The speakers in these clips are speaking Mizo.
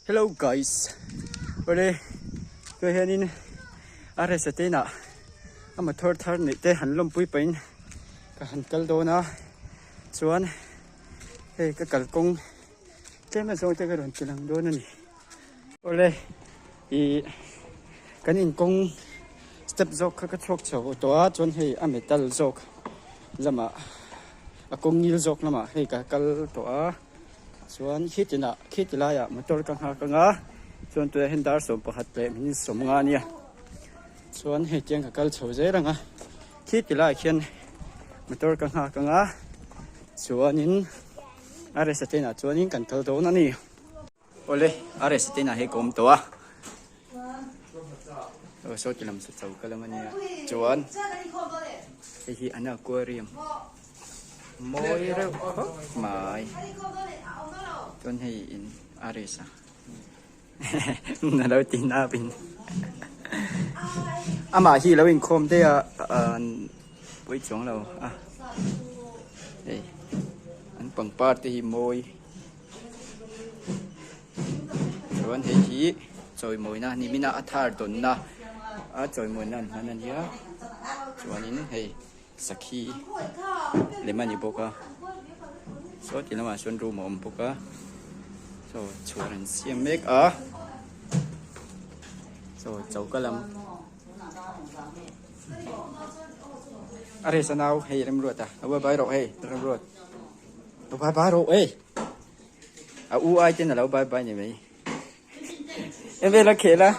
Hello guys awle tunah hianin a resa te inah a motor thar neih te han lawmpui pahin ka han kal dawn a chuan hei ka kalkawng tlem azawng te ka rawn ti lang dawn a ni awle ih kan inkawng step zawk kha ka chhuak chho tawh a chuan hei a metal zawk lamah a kawng ngil zawk lamah hei ka kal tawh a. Chuan khi tinah khi ti laiah motor ka nghak anga chuan tunah hian dar 11 leh min 50 ania chuan hei tiang ka kal chho zel anga khi ti laiah khian motor ka nghak anga chuanin a resa te inah chuanin kan kal dawn a ni. Awle a resa te inah hei ka awm tawh a aw saw ti lam saw chho ka lam ania chuan hei hi an aquarium. Mawi reuh khawp mai. Chuan hei in a race a. A lo ti nap in. Amah hi lo inkhawm daih a an pawi chuang lo a. Hei an pangpar te hi mawi. Chuan hei hi chawimawina nimina a thar dawnna a chawimawina an hman a nia. Chuanin hei. Sakhi lem a ni bawk a saw ti lamah sawn room a awm bawk a saw chhuar an siam mek a saw choka lam a rest a nau hei remruat a lo bye bye rawh hei remruat lo bye bye rawh ei a u ai ten a lo bye bye ni mai em vel a khel a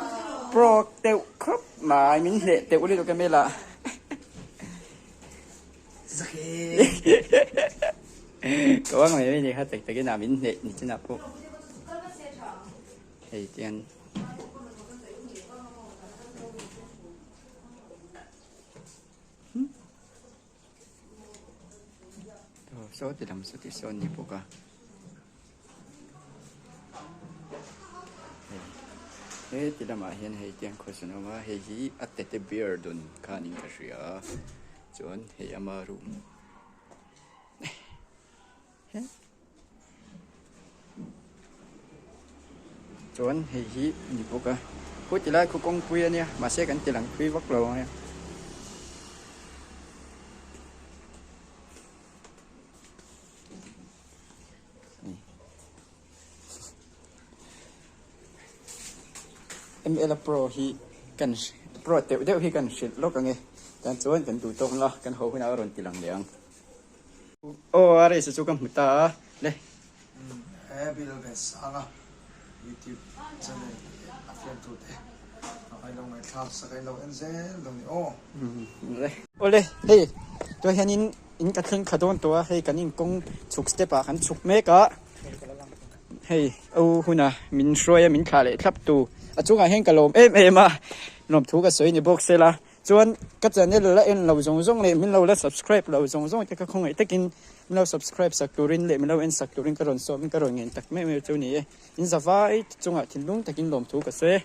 pro deuh khawp mai min hleh teuh lutuk em vel ah ka uang mai mai ni kha tak takin a min hleh ni chinah pawh hei tian Saw ti lam saw ti sawn ni bawk a. Hei he ti lamah hian hei tiang khaw sawn a awm a hei hi a tete beer dawn khanin ka hria a chuan hei ama room chuan hei hi a ni bawk a khu ti lai khu kawngpui a nia mahse kan ti lang phui vak lo ang e. ML Pro hi kan Pro teuh deuh hi kan hrilh lawk ang e tan chuan kan duh tawk ang a kan ho hunah a rawn ti lang leh ang. Aw a race chu ka hmu ta a le. He bill ve sang a youtube channel a fiamtu te a lo ngaihthlak sak a i lo en zel lo ni aw. Awle hei tunah hianin in ka thleng kha dawn tawh a hei kan inkawng chhuk step ah kan chhuk mek a hei au huna min hruai a min thlah leh thlap tu a chungah hian ka lawm em em a lawmthu ka sawi ni bawk sela. Chuan ka channel la en lo zawng zawng leh min lo la subscribe lo zawng zawng te ka khawngaih takin min lo subscribe sak turin leh min lo en sak turin ka rawn sawm in ka rawn ngen tak meuh meuh chu ni e. In zavai chungah thinlung takin lawmthu ka sawi e.